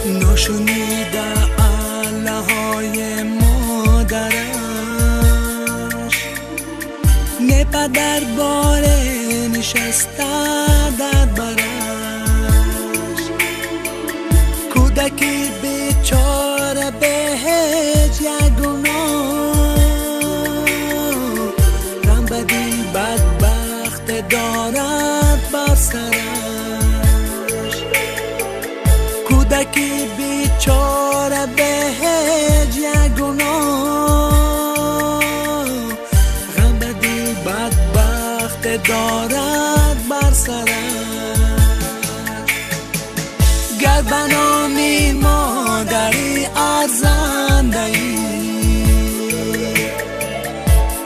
ناشنیده های مادرش، نه پدر باره نشسته در برش، کودکی بیچاره به هیچ یک گناه، غم به دل بدبخت دارد بر سرش، کودکی بیچاره به هیچ یک گناه، غم به دل بدبخت دارد بر سرش. گر به نام مادری ارزنده ای،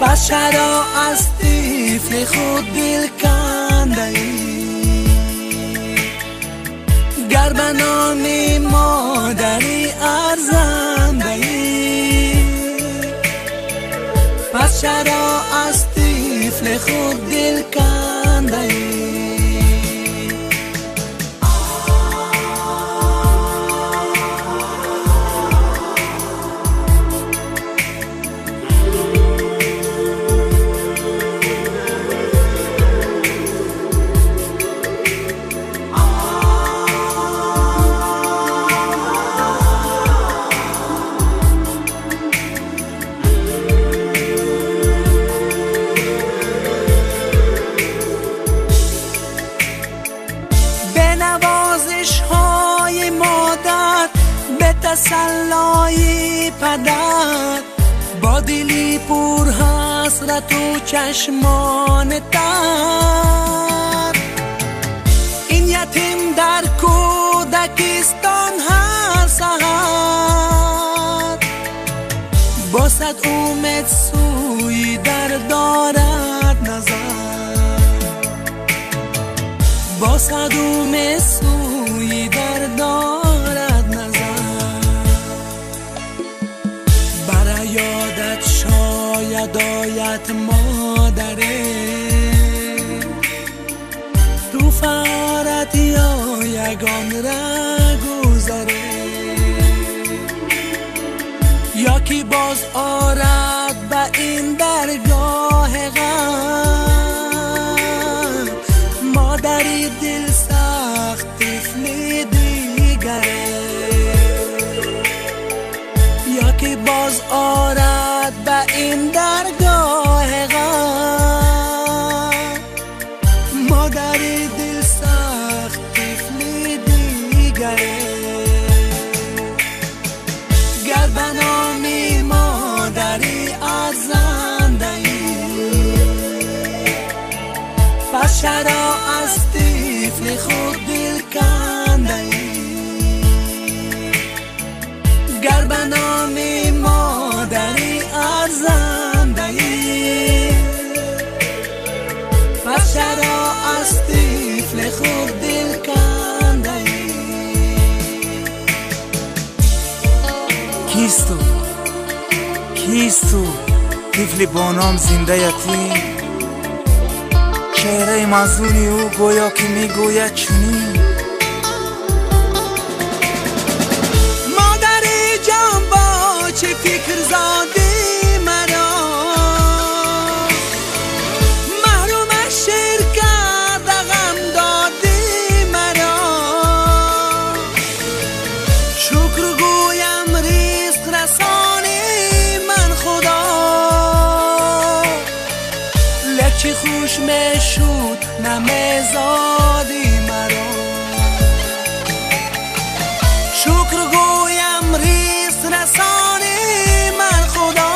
پس چرا از طفل خود دل کنده ای؟ گر به نام مادری ارزنده ای، پس چرا از طفل خود دل کنده ای؟ تسلای پدر، با دلی پر حسرت و چشمان تر، این یتیم در کودکستان هر سحر، با صد امید سوی در دارد نظر، با صد امید سوی در دارد نظر. برای یادت شاید آید مادره، تو فارت یا یگان را گذره، یا کی باز آرد به این درگاه غم، مادری دل سخت طفل دیگره، یا که باز آرد به این درگاه غم، مادری دل سخت طفل دیگره. گر به نام مادری ارزنده ای، پس چرا از طفل خود دل کنده ای؟ گر به نام مادری ارزنده ای، پس چرا از طفل خود دل کنده ای؟ کیست تو؟ کیست تو؟ طفل با نام زنده یتیم، چهره مظلومی او گویا که میگوید چنین. چه فکر زادی مرا، محروم از شیر کرده غم دادی مرا، شکر گویم رزق رسانی من خدا، لک چه خوش میشد نمیزادی مرا، شکر گویم رزق رسانی من خدا،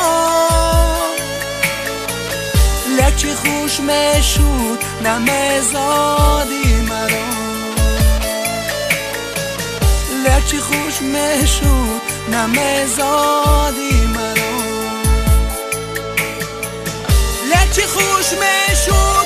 لک چه خوش میشد نمیزادی مرا، لک چه خوش میشد نمیزادی مرا، لک چه خوش میشد.